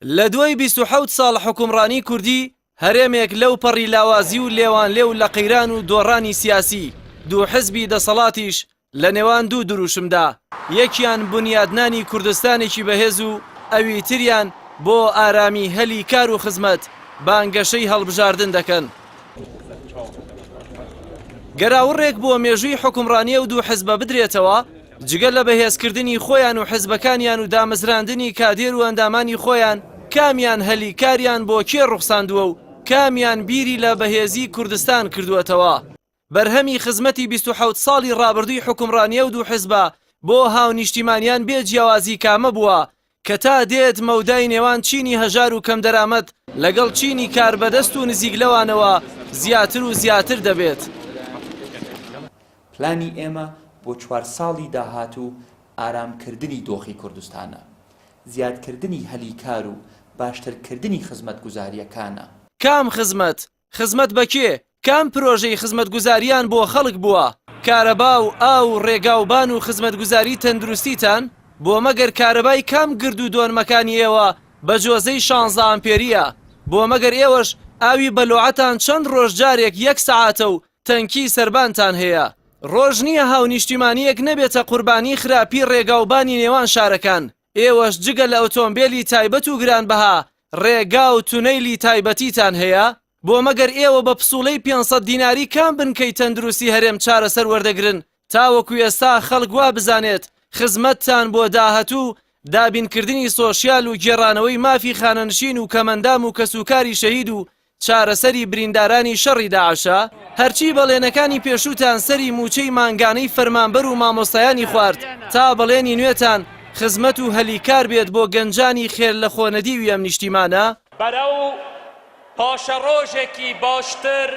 لە دوای 27 ساڵ حوکمڕانی کوردی، هەرێمێک لەو پەڕی لاوازی و لێوانلێو لە قەیران و دۆڕانی سیاسی، دوو حزبی دەسەڵاتیش لە نێوان دوو دروشمدا، یەکیان بونیادنانی کوردستانێکی بەهێز و ئەوی تریان بۆ ئارامی هەلی کار و خزمەت، بانگەشەی هەڵبژاردن دەکەن. گەر ئاوڕێک بۆ مێژووی حوکمڕانی ئەو دوو حزبە بدرێتەوە، جگە لە بەهێزکردنی خۆیان و حزبەکانیان و دامەزراندنی کادێر و ئەندامانی خۆیان، کامیان هەلی کاریان بۆ کێ ڕوخساندووە و کامیان بیری لە بەهێزی کوردستان کردووەتەوە؟ بەرهەمی خزمەتی 27 ساڵی ڕابردووی حوکمڕانی ئەو دوو حزبە بۆ هاونیشتیمانیان بێ جیاوازی کامە بووە کە تا دێت مەودای نێوان چینی هەژار و کەمدەرامەت لەگەڵ چینی کاربەدەست و نزیک لەوانەوە زیاتر و زیاتر دەبێت. پلانی ئێمە بۆ چوار ساڵی داهاتوو ئارامکردنی دۆخی کوردستانە، زیادکردنی هەلی کار و باشترکردنی خزمەتگوزارییەکانە. کام خزمەت؟ خزمەت بە کێ؟ کام پرۆژەی خزمەتگوزاریان بۆ خەڵک بووە؟ کارەبا و ئاو و ڕێگاوبان و خزمەتگوزاری تەندروستیتان؟ بۆ مەگەر کارەبای کام گرد و دۆنمەکانی ئێوە بە جۆزەی شانزە ئامپێرییە؟ بۆ مەگەر ئێوەش ئاوی بەلۆعەتان چەند ڕۆژ جارێک یەک سەعاتە و تەنکی سەربانتان هەیە؟ ڕۆژ نییە هاونیشتیمانییەک نەبێتە قوربانی خراپی ڕێگاوبانی نێوان شارەکان، ئێوەش جگە لە ئۆتۆمبێلی تایبەت و گرانبەها ڕێگا و تونەیلی تایبەتیتان هەیە؟ بۆ مەگەر ئێوە بە پسوڵەی 500 دیناری کام بنکەی تەندروستی هەرێم چارەسەر وەردەگرن تاوەکو ئێستا خەڵک وا بزانێت خزمەتتان بۆ داهاتوو دابینکردنی سۆشیال و گێڕانەوەی مافی خانەنشین و کەمەندام و کەسوکاری شەهید و چارەسەری بریندارانی شەڕی داعشە؟ هەرچی بەڵێنەکانی پێشووتان سەری مووچەی مانگانەی فەرمانبەر و مامۆستایانی خوارد تا بەڵێنی نوێتان خزمەت و هەلی کار بێت بۆ گەنجانی خێرلەخۆنەدیوی ئەم نیشتیمانە. بەرەو پاشەڕۆژێکی باشتر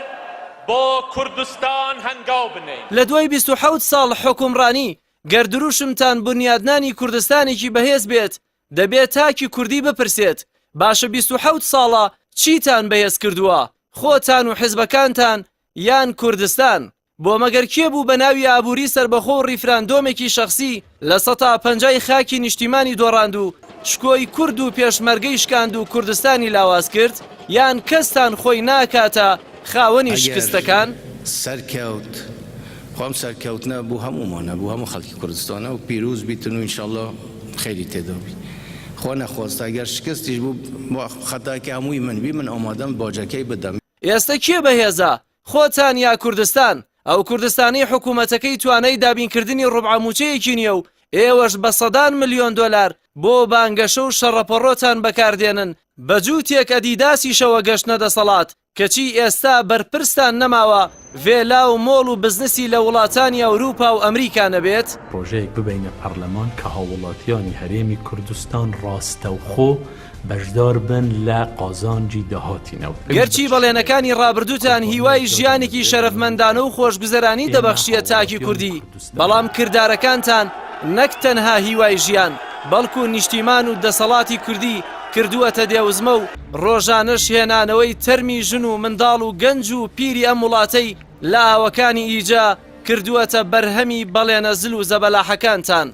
بۆ کوردستان هەنگاو بنێین. لە دوای 27 ساڵ حوکمڕانی، گەر دروشمتان بونیادنانی کوردستانێکی بەهێز بێت، دەبێت تاکی کوردی بپرسێت، باشە 27 ساڵە چیتان بەهێز کردووە، خۆتان و حزبەکانتان یان کوردستان؟ بۆ مەگەر کێ بوو بە ناوی ئابووری سەربەخۆ و ڕیفراندۆمێکی شەخسی لە سەتا پەنجای خاکی نیشتیمانی دۆڕاند و شکۆی کورد و پێشمەرگەی شکاند و کوردستانی لاواز کرد؟ یان کەستان خۆی ناکاتە خاوەنی ئەگەر شکستەکان؟ سەرکەوت، خۆ ئەم سەرکەوتنە بۆ هەموومانە، بۆ هەموو خەڵکی کوردستانە و پیرۆز بیتن و ئینشاڵڵا خێری تێدا بی. خوا نەخواستە ئەگەر شکستیش بوو، با خەتاکە هەمووی من بی، من ئامادەم باجەکەی بدەم. ئێستە کێ بەهێزە؟ خۆتان یا کوردستان؟ ئەو کوردستانەی حکومەتەکەی توانای دابینکردنی ڕوبعە موچەیەکی نیە و ئێوەش بە سەدان ملیۆن دۆلار بۆ بانگەشە و شەڕەپەڕۆتان بەکاردێنن بە جووتێک ئەدیداسیشەوە گەشتنە دەسەڵات کەچی ئێستا بەرپرستان نەماوە ڤێلا و مۆڵ و بزنسی لە وڵاتانی ئەوروپا و ئەمریکا نەبێت؟ پرۆژەیەک ببەینە پەرلەمان کە هاووڵاتیانی هەرێمی کوردستان ڕاستەوخۆ بەشدار بن لە قازانجی داهاتی نەوت. گەرچی بەڵێنەکانی ڕابردووتان هیوای ژیانێکی شەرەفمەندانە و خۆشگوزەرانی دەبەخشیە تاکی کوردی، بەڵام کردارەکانتان نەک تەنها هیوای ژیان، بەڵکو نیشتیمان و دەسەڵاتی کوردی کردووەتە دێوزمە و ڕۆژانەش هێنانەوەی تەرمی ژن و منداڵ و گەنج و پیری ئەم وڵاتەی لە ئاوەکانی ئیجە کردووەتە بەرهەمی بەڵێنە زل و زەبەلاحەکانتان.